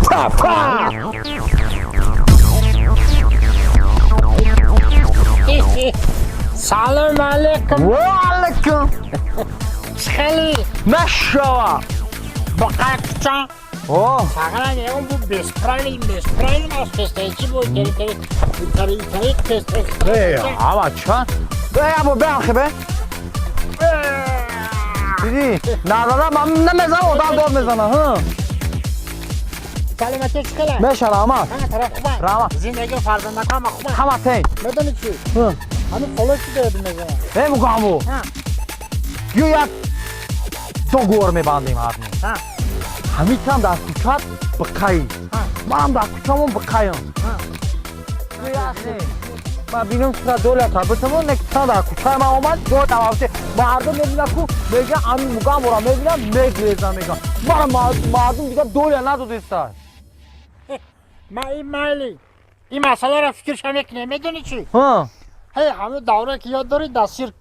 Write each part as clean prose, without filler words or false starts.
Па па. Салом алейкум. Ва алейкум. Хеле. Мешава. Бақакча. О. Сағран ягон бу бесправилен, бесправилен аст тестаи чи бу тери тери тери тери тест. Эй, ава ча? Эй, або бе хебе. Диди, надада ман намезанам, одам дод мезана, ҳа. Саломатӣ чӣ хела? Меша, раҳмат. Ҳама тараф хуба? Раҳмат. Зиндагӣ, фарзандако ҳама хуба? Ҳама тен. Медонӣ чӣ? Ҳа. Ҳамин фоло чӣ дорад мезанам? Э, мугамбу. Ҳа. Ё як договор мебандем ҳатман. Ҳа. Ҳамитам дар кӯчат биқаӣ. Ҳа. Манам дар кӯчамон биқаям. Ҳа. Ман бинам чиқа доля табитамон не та дар кӯчаи ман омад до тавафте мардум мебинад ку мега ами мугамбора мебинам мегрезам мегам мара мардум дига доля надодеста. Ма ин майли. Ин масъаларо фикрша мекунем, медонӣ чӣ? Ҳа. Ҳей, ҳамин даврае ки ёд дорӣ, дар сирк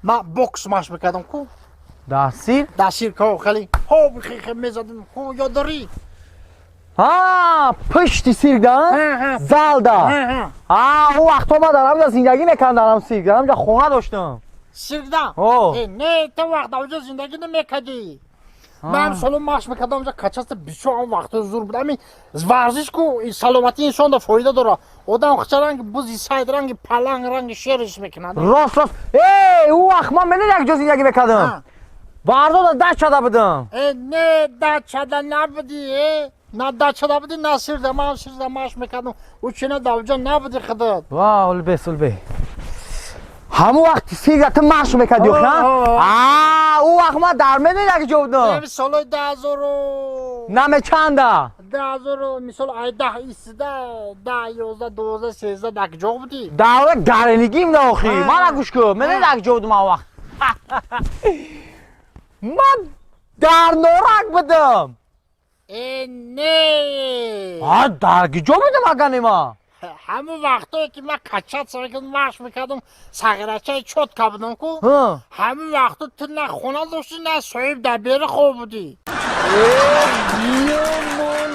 ман бокс машқ мекардам ку. Дар сирк? Дар сирк ҳо, хеле ҳо хе мезадам ку, ёд дорӣ? Ҳа, пушти сирк да? Ҳа. Залда? Ҳа. А, ӯ вақтҳо ман дар ҳамҷа зиндагӣ мекардам, дар ҳам сирк, дар ҳамҷа хона доштам. Сиркда? Ҳо. Э, не, ту вақт авҷо зиндагӣ намекардӣ. Ман соло машқ мекардам, онҷа качаста бисёр он вақтҳо зур буд. Ҳамин варзиш ку саломатии инсонда фоида дорад. Одам хича ранги бузи сайд, ранги паланг, ранги шер ис мекунад. Рост, рост. Эй, ӯ вақт ман медонӣ як ҷо зиндагӣ мекардам? Бардода дачада будам. Э, не, дачада набудӣ, э. На дачада будӣ, на сирда. Ман сирда машқ мекардам. Ӯ чина давҷо набудӣ худат. Ва, улбес, улбе. Ҳамон вақт сирда ту машқ мекардӣ, охи, ҳа? А, ӯ вақт ман дар медонӣ як ҷо будам? Ҳамин солҳои 2000 Намечанда? 2000, мисол, ай 10 истида, 10, 11, 12, 13 дар ҷо будӣ? Давра гаренигим да охи. Мана гӯш кун, медонӣ як ҷо будам он вақт? Ман дар Норак будам. Э, не. А, дар ҷо будам агане ман? Ҳамон вақтое ки ман качаться мекардам, машқ мекардам, сағирачаи чётко будам ку. Ҳамин вақто ту на хона доштӣ, на соҳиб, дар бери хоб будӣ. Э, биёмон.